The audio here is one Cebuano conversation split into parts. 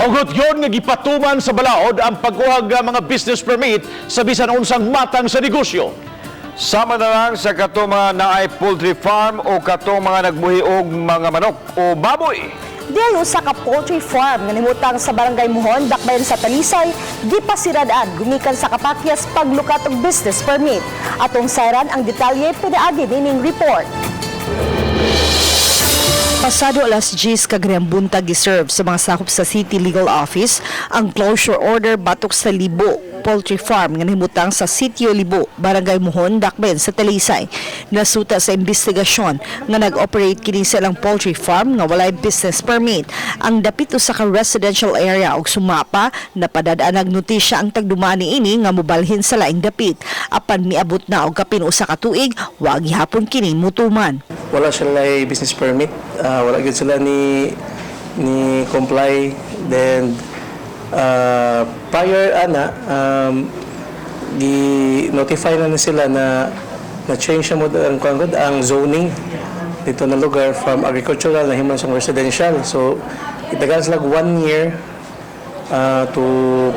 Hugot yon nga gipatuman sa balaod ang pagkuhag mga business permit sa bisan unsang matang sa negosyo. Sama na lang sa katong mga naay poultry farm o katong mga nagbuhi og mga manok o baboy. Diay usa ka poultry farm nga nahimutang sa Barangay Muhon, Dakbayan sa Talisay, gipasiradaan gumikan sa kapakyas paglukat og business permit. Atong sayran ang detalye pinaagi nining report. Pasado alas 10 kaganihang buntag, giserve sa mga sakop sa City Legal Office ang closure order batok sa Libo Poultry Farm nga nahimutang sa Sitio Libo, Barangay Muhon, Dakbayan sa Talisay. Nasuta sa investigasyon nga nag-operate kini sa ilang poultry farm nga walay business permit. Ang dapit usa ka residential area og sumapa, napadad-an og notisya ang tagdumaan niini nga mobalhin sa laing dapit. Apan miabot na og kapin usa ka tuig, wa gihapon kini mutuman. Wala sila business permit, wala gyud sila ni comply. Then prior ana, gi notify na sila na na change na mo ang kuan gud, ang zoning dito na lugar from agricultural na himong siyang residential. So itagal sila one year to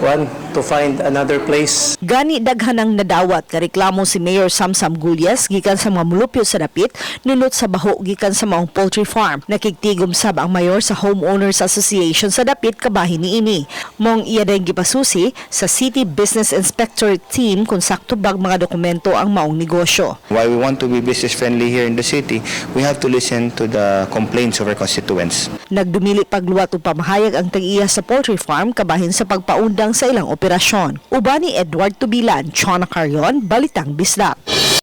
kuan, to find another place. Gani daghan ang nadawat nga reklamo si Mayor Samsam Gullas gikan sa mga mulupyo sa dapit nunot sa baho gikan sa maong poultry farm. Nakigtigom sab ang mayor sa Homeowners Association sa dapit kabahin niini. Mong iya din gipasusi sa City Business Inspector Team kung sakto bag mga dokumento ang maong negosyo. Why we want to be business friendly here in the city, we have to listen to the complaints of our constituents. Nagdumili pagluwat og pamahayag ang tag-iya sa poultry farm kabahin sa pagpaundang sa ilang operasyon. Uban ni Edward Tubilan, Chona Carion, Balitang Bisdak.